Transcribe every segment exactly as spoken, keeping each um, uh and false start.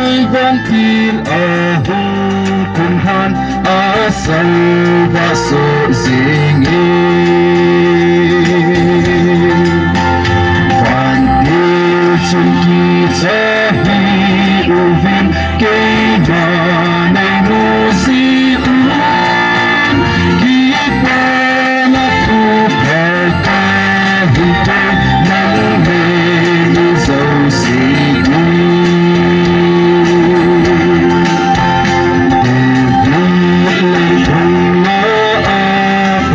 Vantil ahung kumhan asalvah soh jingin, vantil chun kicha hih uvin, keima neimu jeh un kipana thu pha kahin tong, nang le mi jouse ding. David lengthum na a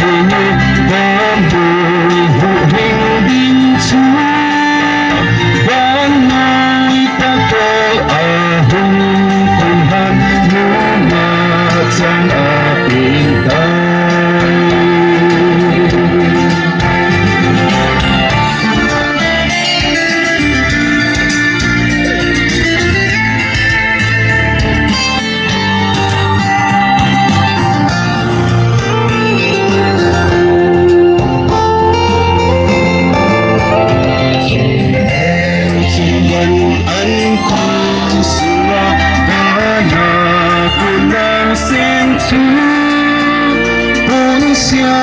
peng, vannoi huhhing ding chu, vannoi Pathen ahung kumhan, nungah chan apeng tai. An kong sunga vana kona seng thu, pon sia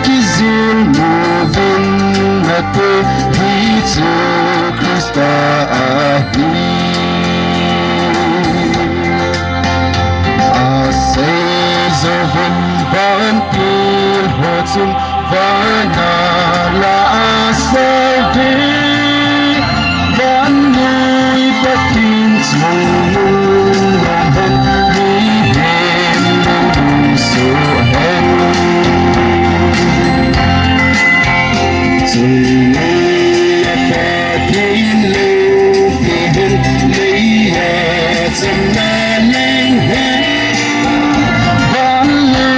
kijil mu vin nate, hichu Christa ahi. Asei jouvin vantil ho chun vana la asei ve, vannoi Pathen chu nung lom hen, mihem nung soh hen. Chule Pathen lungthim hen, leiset chamna leng hen, van le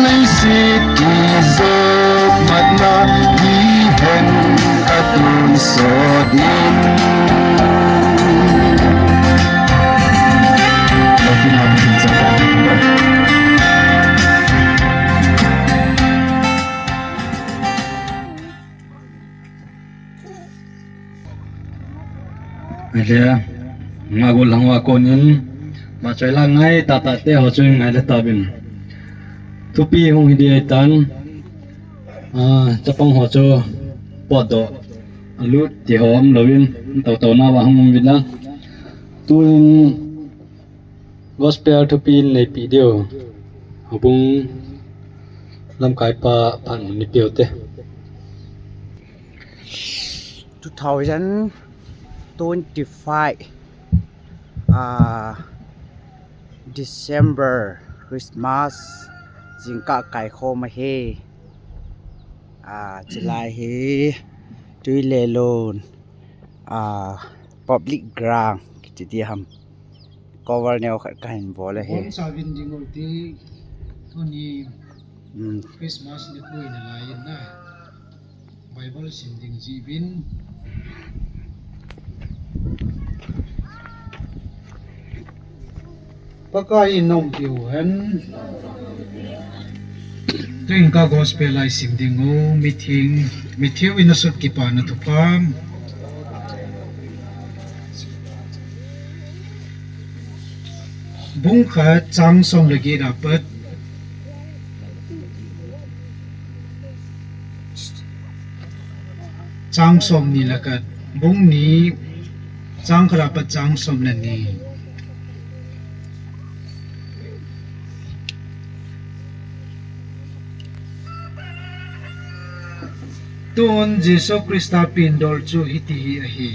leiset kijop matna hi hen, atonsot in. Ahi, nga gollhang uva konin, ma choi la ngai tata te ho chu ngai le tabin. Thupi hung hi ding ahitan, ah, chapang ho chu potdoh, alut ti ho um louvin, tau tau na va hung um vin lang. Tuin, Gospel thupi in neipi diu. Houbung lamkai pa phan ni piu te. Two thousand twenty-five, ah, December, Christmas, jingkah kaikhom ahi. Ah, chulai hi, Tuilelon, ah, public ground, kiti di ham. Cover neo khat kahin bol ahi. Bol sa vin ding u ti, tuni, hmm, Christmas nikho nalai in na. Bible sim ding jeh uvin. Pakai in na umpi u hen. Tuin ka gospel a isim ding u, mitheng, Matthew in asut kipana thupha. Bung khat chang som le get a pat chang som ni le khat, bung ni chang khat a pat chang som le ni. Tun Jesu Christa pindol chu hiti hi ahi.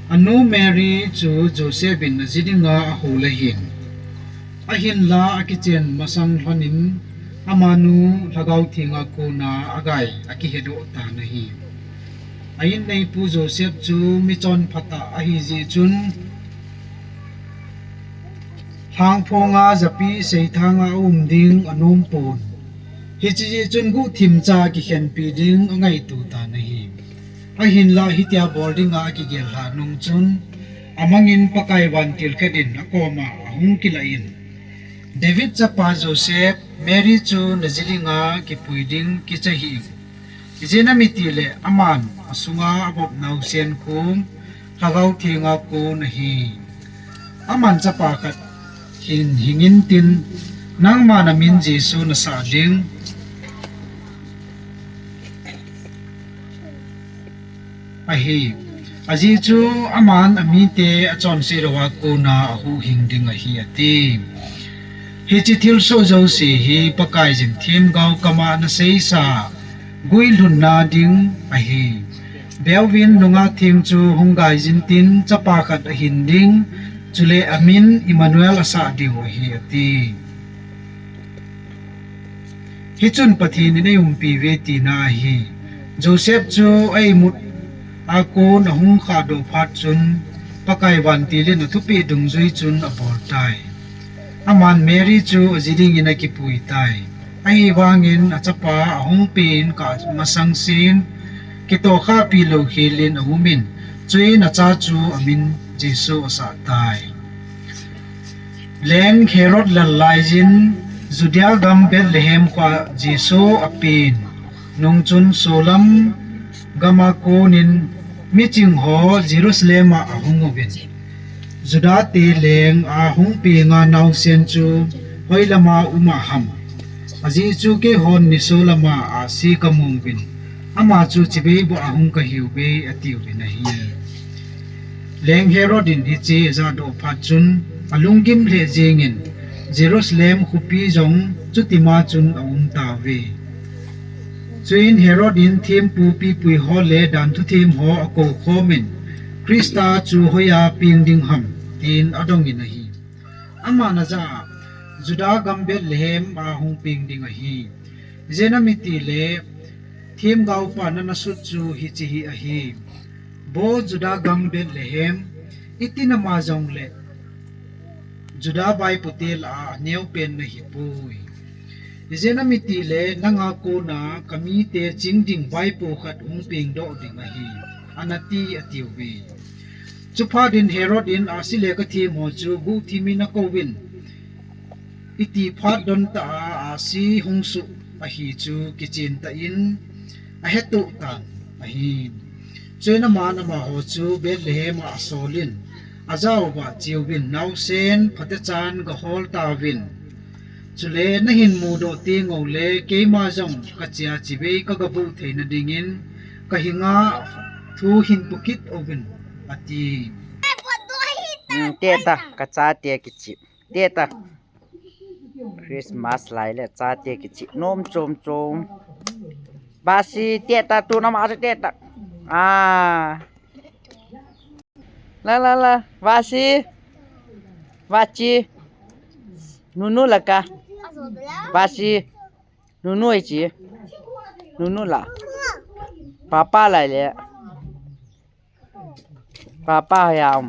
Anu Mary chu Joseph in aji dinga ahol ahin. Ahinla akichen masang lhon in amanu Lhagao Thenga kona agai akihedoh tan ahi. A-in neipu Joseph chu michonpha tah ahi jeh chun, lhangphonga japi seithanga aum ding anom pon. Hiche jeh chun guhthim cha kikhenpi ding angaito tan ahi. Ahinla hitia bol dinga akigel lhah nung chun, amangin Pakai vantil khat in akoma ahung kilah in, David chapa Joseph, Mary chu naji dinga kipui ding kicha hih in. Ijeh inem itile aman asunga avop naosen khom Lhagao Thenga kon ahi. Aman chapa khat hin hing intin, nangma namin Jesu nasah ding ahi. Ajeh chu aman amite achonset uva kona ahuhhing ding ahi, ati. Hiche thilsoh jouse hi Pakaiyin themgao kama anaseisa guilhunna ding ahi. Veuvin, Nungah Theng chu hung gaijin tin, chapa khat ahin ding, chule amin Immanuel asah diu ahi, ati. Hichun Pathen in eiumpiuve tina ahi. Joseph chu a-imut a kon ahung khahdoh phat chun, Pakai vantil in athupeh dungjui chun aboltai. Aman Mary chu aji dingin akipuitai. Ahivangin achapa ahung pen kah masangsen, kitohkhahpi lou khelin aumin, chuin acha chu amin Jesu asahtai. Leng Herod lal laiyin, Judea gam Bethlehem khoa Jesu apen nung chun, solam gama konin michingho Jerusalem a ahung uvin, Judate leng ahung penga naosen chu hoilama uma ham? Ajeh chu keihon nisolama ahsi kamu uvin, ama chu chibai boh a hung kahiuve, atiuvin ahi. Leng Herod in hiche ajahdoh phat chun, alunggim lheh jengin, Jerusalem khopi jong chutima chun aumtauve. Chuin Herod in thempu pipuiho le danthu themho akoukhomin, Christa chu hoiya peng ding ham, tin adongin ahi. Aman ajah a, Juda gam Bethlehem a hung peng ding ahi. Ijeh inem itile, themgaopan anasut chu hiche hi ahi: Vo Juda gam Bethlehem, iti nama jongle Juda vaipote lah a aneopen nahipoi. Ijeh inem itile, nanga kona kamite ching ding vaipo khat hung pengdoh ding ahi, anati, atiuve. Chuphat in Herod in ahsi le kathemho chu guhthimin akouvin, iti phat dontah a ahsi hung soh ahi chu kichentah in ahetoh tan ahi. Chuin aman amaho chu Bethlehem a asolin, ajah uva, Cheuvin, naosen phatechan gahol tauvin, chule nahin mudoh tengule keima jong kachea chibai kagaboh theina dingin kahinga thu hin pukit uvin, ati. Hmm, teta, kachate kichep. Teta. Christmas lai le chate kichep nom chom chom. Vasi, teta, tuna ma chu teta. Ah. La, la, la. Vasi. Vachi. Nunu la ka. Vasi. Nunu ichi. Nunu la. Papa lai le. Papa hoiya um?